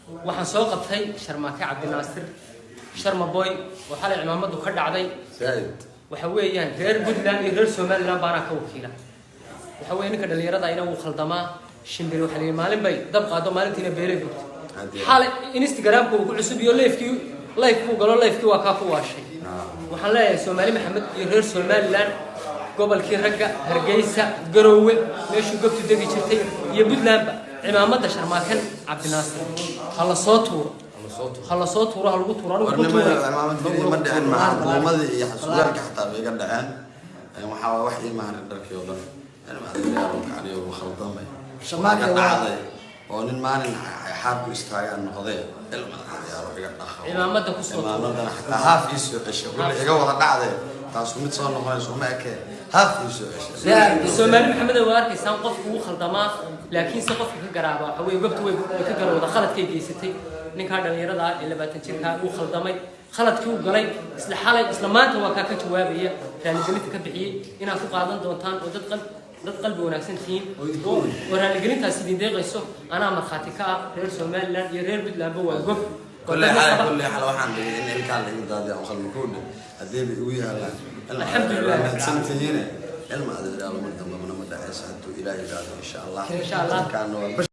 Waxaan soo qabtay Sharmaake Cabdinaasir Sharma Boy oo xalay cimaamadu ka dhacday. Zaaid. Waxa weeyaan reer Puntland iyo reer Somaliland baanaa ka wakiila. Waxa weeye ninka dhalinyarada ina wuu khaldamaa. Shimbir waxa la yidhi maalin bay dab qaado, maalintiina beelay gubto. Xalay Instagramka uu ku cusub iyo live-kii, live buu galo, live-kii waa kaa ku waashay. Waxaan leeyahay Soomaali Maxamed iyo reer Somaliland, gobolkii ragga, Hargeysa, Garoowe, meeshuu gobtu degi jirtay, iyo Puntlandba, cimaamada Sharmaakan Cabdinaasir ha la soo tuuro, ha la soo tuuro, ha lagu tuuro. Anigu ku Warnimada tuuray. Cimaamad keliya ma dhicin, maca buumadii iyo surwaalka xataa bay iga dhaceen. Waxaa waa wax ii maahan dharkii oo dhan. Ilma adeeryaal, kacniyo khaldamay. Sharmaake ka dhacday oo nin maalin xaarku istaagaan noqdee. Ilma adeeryaal, iga dhaqa. Cimaamada ku soo tuuro. Cimaamadan xataa haaf ii soo ceshay. Kulli iga wada dhacday, taasu mid soo noqonayso ma ekee, haaf ii soo ceshay. Soomaali Maxamed, waa arkaysaan, qofku wuu khaldamaa, laakiin se qofka ka garaaba waxa weeye gobtu way ka garowda khaladkay geysatay. Ninkaa dhalinyarada ah ee 20 jirkaa wuu khaldamay. Khaladkii uu galay isla xalay, isla maanta waa kaa ka jawaabaya, raaligelinta ka bixiyey. Inaad ku qaadan doontaan oo dad qalbi wanaagsan tihiin oo raaligelintaas idin deeqayso, anaa markhaati ka ah. Reer Somaliland iyo reer Puntlandba waa gob oo kulley dad xalay qaba. Kulley xalay waxaan dhigay in ilkaan la iga daadiya oo qalmi kuudhe haddii bay igu yaalaan. Alxamdulillah. Mahadsantihiine, ilma adeeryaal, mar dambena ma dhacayso hadduu Ilaah yidhaahdo, insha Allah. Insha Allah. Ilkaana waa